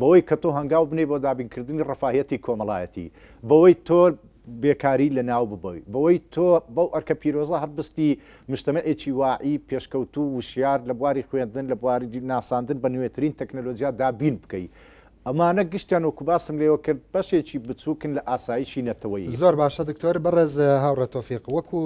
بەوەی کە تۆ هەنگاو بنێی بۆ دابینکردنی ڕەفاهیەتی کۆمەڵایەتی، بەوەی تۆ بێکاری لەناو ببەی، بەوەی تۆ بەو ئەرکە پیرۆزە هەڵبستی مجتەمەعێکی واعی، پێشکەوتوو، وشیار لە بواری خوێندن، لە بواری ناساندن بە نوێترین تەکنەلۆجیا دابین بکەی. ئەمانە گشتیان وەکو باسم لێوە کرد بەشێکی بچووکن لە ئاسایشی نەتەوەیی. زۆر باشە دکتۆر، بەڕێز هاوڕێ تۆفیق وەکو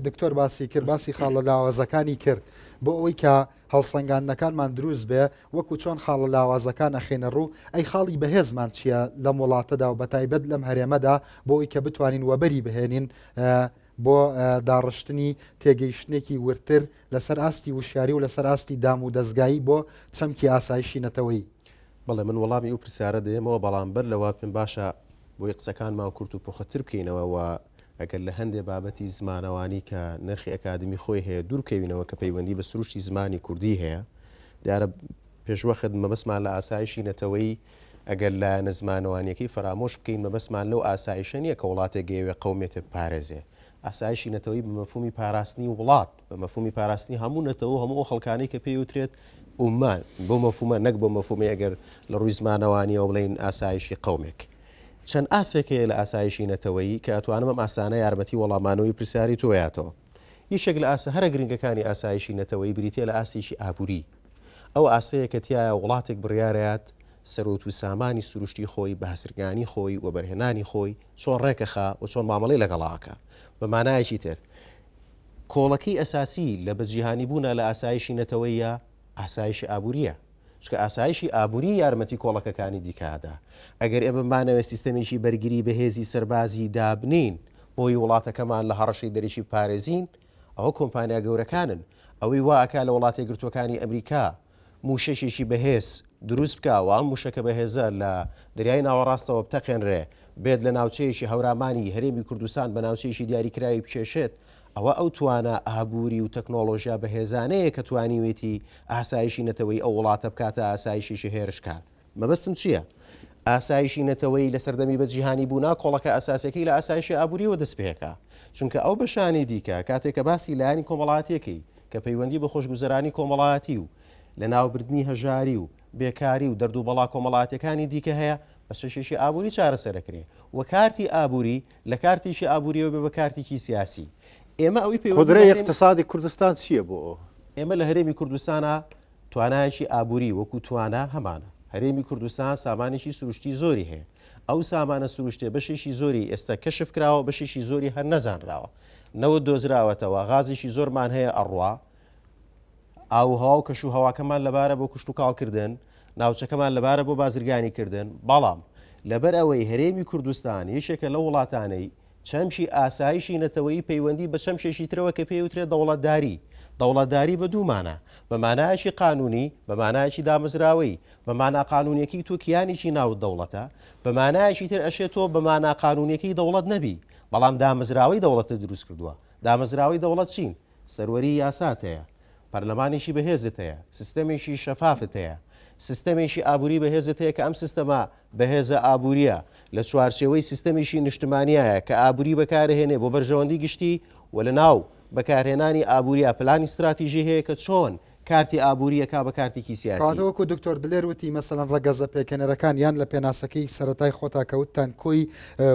دکتۆر باسی کرد، باسی خاڵە لاوازەکانی کرد بۆ ئەوەی کە هەڵسەنگاندنەکانمان دروست بێ وەکو چۆن خاڵە لاوازەکان ئەخەینە ڕوو، ئەی خاڵی بەهێزمان چییە لەم وڵاتەدا و بەتایبەت لەم هەرێمەدا بۆ ئەوی کە بتوانین وەبەری بهێنین بۆ داڕشتنی تێگەیشتنێکی وردتر لەسەر ئاستی وشیاری و لەسەر ئاستی دام و دەزگایی بۆ چەمکی ئاسایشی نەتەوەیی؟ بەڵێ من وەڵامی ئەو پرسیارە دەیەمەوە، بەڵام بەر لەوە پێم باشە بۆی قسەکانمان کورت و پوختتر بکەینەوە و ئەگەر لە هەندێ بابەتی زمانەوانی کە نرخی ئەکادمی خۆی هەیە دوور بکەوینەوە کە پەیوەندی بە سروشتی زمانی کوردی هەیە، دیارە پێشوەخت مەبەستمان لە ئاسایشی نەتەوەیی ئەگەر لایەنە زمانەوانییەکەی فەرامۆش بکەین مەبەستمان لەو ئاسایشە نییە کە وڵاتێک دەیەوێ قەومێتێ بپارێزێ. ئاسایشی نەتەوەیی بە مەفهومی پاراستنی وڵات، بە مەفهومی پاراستنی هەموو نەتەوە و هەموو ئەو خەڵکانەی کە پێی وترێت ئوممە، بەو مەفهومە نەک بەو مەفهومەی ئەگەر لە ڕووی زمانەوانییەوە بڵێین ئاسایشی قەومێک. چەند ئاستێک هەیە لە ئاسایشی نەتەوەیی کە ئەتوانم ئەم ئاستانە یارمەتی وەڵامانەوەی پرسیاری تۆ یاتەوە. یەکێک لە ئاستە هەرە گرنگەکانی ئاسایشی نەتەوەیی بریتیە لە ئاستێکی ئابووری. ئەو ئاستەیە کە تیایا وڵاتێک بڕیارەیات سەرۆت و سامانی سروشتی خۆی، بازرگانی خۆی، وەبەرهێنانی خۆی چۆن ڕێکەخا و چۆن مامەڵەی لەگەڵا ئەکا. بە مانایەکی تر کۆڵەکەی ئەساسی لە بەجیهانی بوونا لە ئاسایشی نەتەوەییا ئاسایشی ئابوورییە. چونکە ئاسایشی ئابووری یارمەتی کۆڵەکەکانی دیکە ئەدا. ئەگەر ئێمە بمانەوێت سیستەمێکی بەرگری بەهێزی سەربازی دابنێین بۆی وڵاتەکەمان لە هەڕەشەی دەرەکی بپارێزین، ئەوە کۆمپانیا گەورەکانن. ئەوەی وا ئەکا لە وڵاتەیەکگرتووەکانی ئەمریکا مووشەکێکی بەهێز دروست بکا و ئەم مووشەکە بەهێزە لە دەریای ناوەڕاستەوە بتەقێنرێ، بێت لە ناوچەیەکی هەورامانی هەرێمی کوردستان بە ناوچەیەکی دیاریکراوی بکێشێت، ئەوە ئەو توانا ئابووری و تەکنۆڵۆژیا بەهێزانەیە کە توانیوێتی ئاسایشی نەتەوەیی ئەو وڵاتە بکاتە ئاسایشێکی هێرشکار. مەبەستم چییە؟ ئاسایشی نەتەوەیی لە سەردەمی بە جیهانی بوونا کۆڵەکە ئەساسیەکەی لە ئاسایشی ئابووریەوە دەست پێکا. چونکە ئەو بەشانەی دیکە کاتێک کە باسی لایەنی کۆمەڵایەتیەکەی کە پەیوەندی بە خۆشگوزەرانی کۆمەڵایەتی و لەناوبردنی هەژاری و بێکاری و دەرد و بەڵا کۆمەڵایەتیەکانی دیکە هەیە بە چەشێکی ئابووری چارەسەرەکرێ و کارتی ئابووری لە کارتێکی ئابووریەوە بێ بە کارتێکی سیاسی. ئێمە ئەوەی پەیوەندی بە قودرەی ئیقتسادی کوردستان چییە بۆ ئەوە؟ ئێمە لە هەرێمی کوردستانا توانایەکی ئابووری وەکو توانا هەمانە. هەرێمی کوردستان سامانێکی سروشتی زۆری هەیە. ئەو سامانە سروشتیە بەشێکی زۆری ئێستا کەشف کراوە، بەشێکی زۆری هەر نەزانراوە. نەوت دۆزراوەتەوە، غازێکی زۆرمان هەیە ئەڕوا. ئاووهەوا و کەشوهەواکەمان لەبارە بۆ کشتوکاڵکردن، ناوچەکەمان لەبارە بۆ بازرگانیکردن، بەڵام لەبەر ئەوەی هەرێمی کوردستان یەکێکە لەو وڵاتانەی چەمکی ئاسایشی نەتەوەیی پەیوەندی بە چەمکێکی ترەوە کە پێی وترێت دەوڵەتداری، دەوڵەتداری بە دوو مانا، بە مانایەکی قانوونی، بە مانایەکی دامەزراوەیی. بە مانا قانوونیەکەی تۆ کیانێکی ناوت دەوڵەتە، بە مانایەکی تر ئەشێ تۆ بە مانا قانوونیەکەی دەوڵەت نەبی، بەڵام دامەزراوەی دەوڵەتت دروست کردووە. دامەزراوەی دەوڵەت چین؟ سەروەری یاسات هەیە، پەرلەمانێکی بەهێزت هەیە، سیستەمێکی شەفافت هەیە، سیستەمێکی ئابووری بەهێزت هەیە کە ئەم سیستەمە بەهێزە ئابوورییە لە چوارچێوەی سیستەمێکی نیشتمانیایە کە ئابووری بەکارهێنێ بۆ بەرژەوەندی گشتی و لە ناو بەکارهێنانی ئابووریا پلانی ستراتیژی هەیە کە چۆن کارتی ئابووری ئەکا بە کارتێکی سیاسی. کەواتە وەکو دکتۆر دلێر وتی مەسەلەن ڕەگەزە پێکهێنەرەکان یان لە پێناسەکەی سەرەتای خۆتا کە وتتان کۆی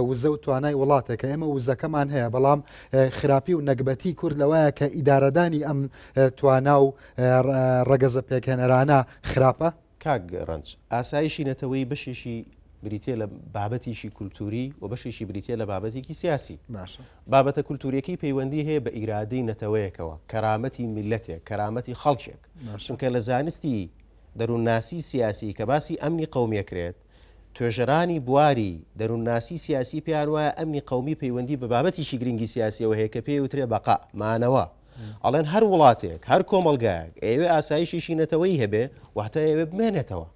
وزە و توانای وڵاتێکە ئێمە وزەکەمان هەیە بەڵام خراپی و نەگبەتی کورد لەوایە کە ئیدارەدانی ئەم توانا و ڕەگەزە پێکهێنەرانە خراپە. کاک ڕەنج، ئاسایشی نەتەوەیی بەشێکی بریتییە لە بابەتێکی کولتووری و بەشێکی بریتییە لە بابەتێکی سیاسی. باشە. بابەتە کولتوورییەکەی پەیوەندی هەیە بە ئیرادەی نەتەوەیەکەوە، کەرامەتی میللەتێک، کەرامەتی خەڵکێک. باشە. چونکە لە زانستی دەروونناسی سیاسی کە باسی ئەمنی قەومی ئەکرێت، توێژەرانی بواری دەروونناسی سیاسی پێیان وایە ئەمنی قەومی پەیوەندی بە بابەتێکی گرنگی سیاسییەوە هەیە کە پێی وترێ بەقا، مانەوە. ئەڵێن هەر وڵاتێک، هەر کۆمەڵگایەک ئەیەوێ ئاسایشێکی نەتەوەیی هەبێ، واتە ئەیەوێ بمێنێتەوە.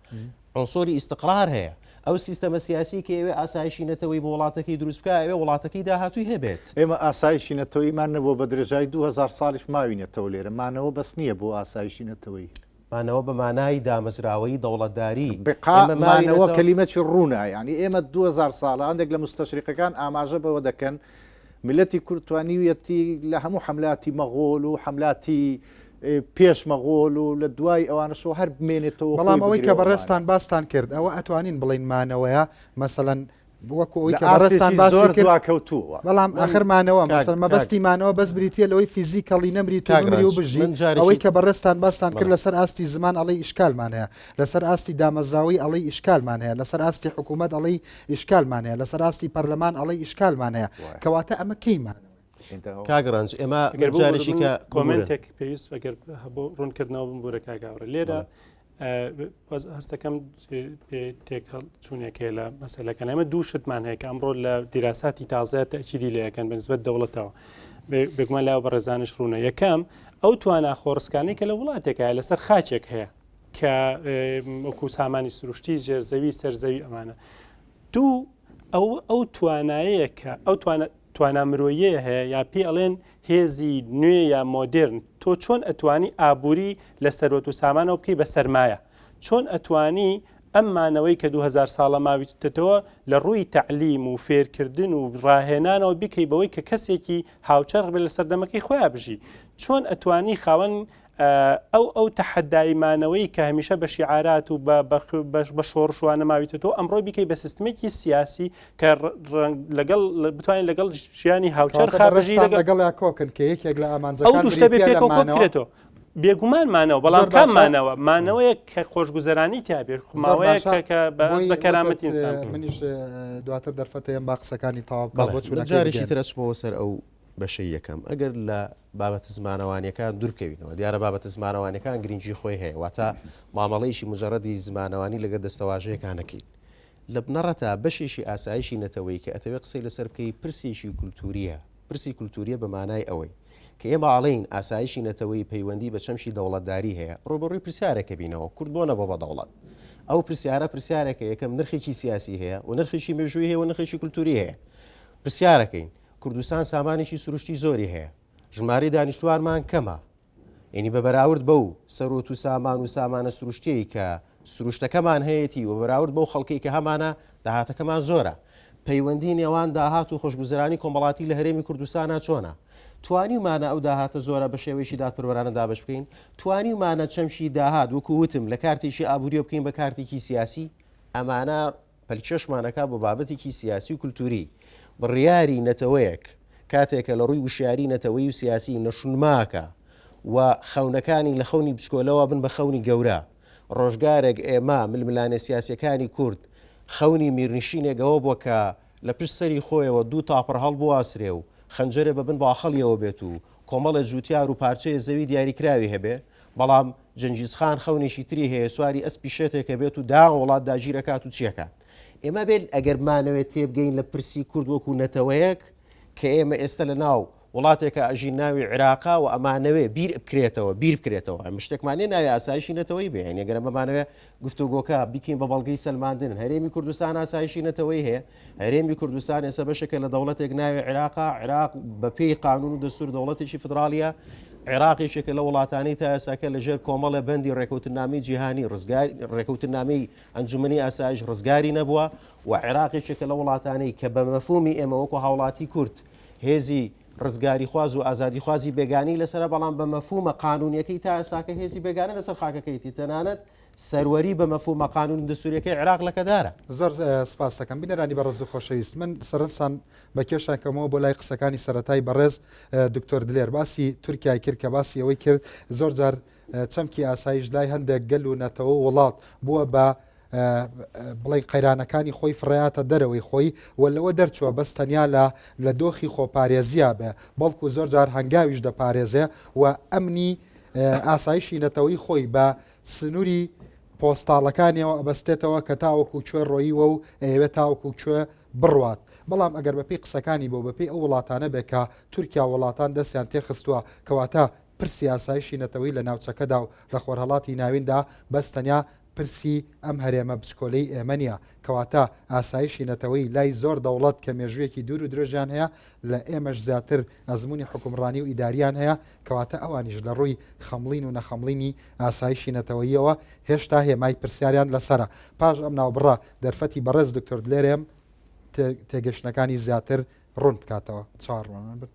عنصری ئیستقرار هەیە. ئەو سیستەمە سیاسی کە ئەیەوێ ئاسایشی نەتەوەیی بۆ وڵاتەکەی دروست بکا، ئەیەوێ وڵاتەکەی داهاتووی هەبێت. ئێمە ئاسایشی نەتەوەییمان نەبووە، بە درێژایی 2000 ساڵیش ماوینەتەوە لێرە. مانەوە بەس نییە بۆ ئاسایشی نەتەوەیی. مانەوە بە مانای دامەزراوەیی دەوڵەتداری. بقا، ئێمە مانەوە ماوینەتەوە. کەلیمەکی ڕوونە، یانی ئێمە 2000 ساڵە، هەندێک لە موستەشریقەکان ئاماژە بەوە دەکەن، میللەتی کورد توانیویەتی لە هەموو حەملاتی مەغۆل و حەملاتی پێش مەغۆل و لە دوای ئەوانەشەوە هەر بمێنێتەوە بەڵام خۆی ئەوەی کە بگرێ بەڕێزتان ئەوانە. باستان کرد ئەوە ئەتوانین بڵێین مانەوەیە مەسەلەن وەکو ئەوەی لە کە بەڕێزتان ئاستێکی باسی زۆر کرد دواکەوتووە. بەڵام من ئاخر مانەوە کاک مەسەلەن کاک مەبەستی مانەوە بەس بریتییە لەوەی physically نەمریت و کاک بمری و ڕەنج بژی من ئەوەی جارێکی کە بەڕێزتان باستان کرد بەڵێ. لەسەر ئاستی زمان ئەڵێی ئیشکالمان هەیە لەسەر ئاستی دامەزراوەی ئەڵێی ئیشکالمان هەیە لەسەر ئاستی حکوومەت ئەڵێی ئیشکالمان هەیە لەسەر ئاستی پەرلەمان ئەڵێی ئیشکالمان هەیە کەواتە ئەمە کەی مانەوەیە؟ کاک ڕەنج ئێمە ئەگەر من جارێکی ببورن کە ببورن. comment ێک پێویست ئەگەر هەبوو ڕوونکردنەوە بمبورە کاک هاوڕێ لێرە بەس هەستەکەم تێکهەڵ چوونێک هەیە لە مەسەلەکان ئێمە دوو شتمان هەیە کە ئەمڕۆ لە دیراساتی تازەیە تەئکیدی لێ ئەکەن بە نسبەت دەوڵەتەوە بێگومان لاوە بەڕێزانش ڕوونە یەکەم ئەو توانا خۆڕسکانەی کە لە وڵاتێکە لەسەر خاچێک هەیە کە وەکو سامانی سروشتی ژێرزەوی سەرزەوی ئەمانە دوو ئەو ئەو توانایەیە کە ئەو توانە توانا مرۆییە هەیە یا پێی ئەڵێن هێزی نوێ یا مۆدێرن، تۆ چۆن ئەتوانی ئابووری لە سەروەت و سامانەوە بکەی بە سەرمایە؟ چۆن ئەتوانی ئەم مانەوەی کە 2000 ساڵە ماویتەتەوە لە ڕووی تەعلیم و فێرکردن و ڕاهێنانەوە بیکەی بەوەی کە کەسێکی هاوچەرخ بێت لە سەردەمەکەی خۆیا بژی؟ چۆن ئەتوانی خاوەن ئەو ئەو تەحەدای مانەوەی کە هەمیشە بە شیعارات و بە بە شۆڕش وانە ماویتەوە ئەمڕۆ بیکەی بە سیستمێکی سیاسی کە لەگەڵ بتوانین لەگەڵ ژیانی هاوچەرخا بژی لەگەڵ کۆکن کە یەکێک لە ئەو ئامانجەکان دوو شتە بێ بریتییە لە پێکەوە کۆ مانەوە بکرێتەوە. بێگومان مانەوە بەڵام زۆر کام باشە. مانەوە مانەوەیەک کە خۆشگوزەرانی تیا بێت زۆر ماوەیەک باشە کە کە بە بۆی بە کەرامەت وتت ئینسان بکەین. منیش دواتر دەرفەتەیەم با قسەکانی تەواو بکا بەڵێ بۆ من چوونەکەی جارێکی بگەیەنم. تر ئەچمەوە سەر ئەو بەشەی یەکەم ئەگەر لە بابەتە زمانەوانیەکان دوورکەوینەوە دیارە بابەتە زمانەوانیەکان گرنگی خۆی هەیە واتە مامەڵەیەکی مجەڕەدی زمانەوانی لەگەڵ دەستەواژەیەکان نەکەین لە بنەڕەتا بەشێکی ئاسایشی نەتەوەیی کە ئەتەوێ قسەی لەسەر بکەی پرسێکی کولتوورییە، پرسی کولتوورییە بە مانای ئەوەی کە ئێمە ئەڵێین ئاسایشی نەتەوەیی پەیوەندی بە چەمکی دەوڵەتداری هەیە، ڕووبەڕووی پرسیارێک ئەبینەوە، کورد بۆ نەبووە بە دەوڵەت؟ ئەو پرسیارە پرسیارێکە یەکەم نرخێکی سیاسی هەیە و نرخێکی مێژووی هەیە و نرخێکی کولتووری هەیە. پرسیارەکەین کوردستان سامانێکی سروشتی زۆری هەیە، ژمارەی دانیشتووانمان کەمە، یەنی بە بەراورد بەو سەروەت و سامان و سامانە سروشتیەی کە سروشتەکەمان هەیەتی و بەراورد بەو خەڵکەی کە هەمانە داهاتەکەمان زۆرە. پەیوەندی نێوان داهات و خۆشگوزەرانی کۆمەڵاتی لە هەرێمی کوردستانا چۆنە؟ توانیومانە ئەو داهاتە زۆرە بە شێوەیەکی دادپەروەرانە دابەش بکەین؟ توانیومانە چەمکی داهات وەکو وتم لە کارتێکی ئابووریەوە بکەین بە کارتێکی سیاسی؟ ئەمانە پەلکێشمان ئەکا بۆ بابەتێکی سیاسی و کولتووری. بڕیاری نەتەوەیەک کاتێک کە لە ڕووی وشیاری نەتەوەیی و سیاسی نەشونماکە و خەونەکانی لە خەونی بچکۆلەوە بن بە خەونی گەورە. ڕۆژگارێک ئێمە ململانێ سیاسیەکانی کورد خەونی میرنشینێک ئەوە بووە کە لە پشت سەری خۆیەوە دوو تاپڕ هەڵبواسرێ و خەنجەرێ بە بن باخەڵیەوە بێت و کۆمەڵێ جووتیار و پارچەیە زەوی دیاریکراوی هەبێ، بەڵام جەنگیزخان خەونێکی تری هەیە سواری ئەسپی شێتێکە بێت و داوە وڵات داگیرەکات و چیەکات. ئێمە بێت ئەگەر بمانەوێت تێبگەین لە پرسی کورد وەکو نەتەوەیەک کە ئێمە ئێستا لە ناو وڵاتێکە ئەژین ناوی عێراقا و ئەمانەوێ بیر بکرێتەوە بیر بکرێتەوە ئەم شتێکمان نیە ناوی ئاسایشی نەتەوەی بێ یعنی ئەگەر بمانەوێ گفتوگۆکە بیکەین بە بەڵگەی سەلماندن هەرێمی کوردستان ئاسایشی نەتەوەی هەیە هەرێمی کوردستان ئێستا بەشێکە لە دەوڵەتێک ناوی عێراقا عێراق بە پێی قانون و دەستور دەوڵەتێکی فدراڵیە عێراق یەکێکە لە وڵاتانی تا ئێستاکە لەژێر کۆمەڵە بەندی ڕێکەوتنامەی جیهانی ڕزگار ڕێکەوتنامەی ئەنجومنی ئاسایش ڕزگاری نەبووە و عێراق یەکێکە لە وڵاتانی کە بە مەفهومی ئێمە وەکو هاوڵاتی کورد هێزی ڕزگاریخواز و ئازادیخوازی بێگانی لەسەرە بەڵام بە مەفهومە قانونیەکەی تا ئێستاکە هێزی بێگانە لەسەر خاکەکەیتی تەنانەت سەروەری بە مەفهومە قانون دەستوریەکەی عێراق لەکەدارە. زۆر سپاس دەکەم بینەرانی بەڕێز و خۆشەویست من سەرنجتان بە کێشان کەمەوە بۆ لای قسەکانی سەرەتای بەڕێز دکتۆر دلێر باسی تورکیای کرد کە باسی ئەوەی کرد زۆر جار چەمکی ئاسایش لای هەندێک گەل و نەتەوە وڵات بووە بە بڵێن قەیرانەکانی خۆی فڕیاتە دەرەوەی خۆی و لەوە دەرچووە بەس تەنیا لە لە دۆخی خۆپارێزییا بێ بەڵکو زۆر جار هەنگاویش دەپارێزێ و ئەمنی ئاسایشی نەتەوەی خۆی بە سنووری پۆستاڵەکانیەوە ئەبەستێتەوە کە تاوەکو کوێ ڕۆیوە و ئەیەوێت تاوەکو کوێ بڕوات بەڵام ئەگەر بەپێی قسەکانی بۆ بەپێی ئەو وڵاتانە بێ کە تورکیا وڵاتان دەستیان تێخستووە کەواتە پرسی ئاسایشی نەتەوەی لە ناوچەکەدا و لە خۆرهەڵاتی ناویندا بەس تەنیا پرسی ئەم هەرێمە بچکۆلەی ئێمە نیە، کەواتە ئاسایشی نەتەوەیی لای زۆر دەوڵەت کە مێژوویەکی دوور و درێژیان هەیە لە ئێمەش زیاتر ئەزموونی حوکمڕانی و ئیداریان هەیە، کەواتە ئەوانیش لە ڕووی خەمڵین و نەخەمڵینی ئاسایشی نەتەوەییەوە هێشتا هێمای پرسیاریان لەسەرە. پاش ئەم ناوبڕە دەرفەتی بەڕێز دکتۆر دلێرێم تێگەشتنەکانی زیاتر ڕوون بکاتەوە. چاوەڕوانمان بن.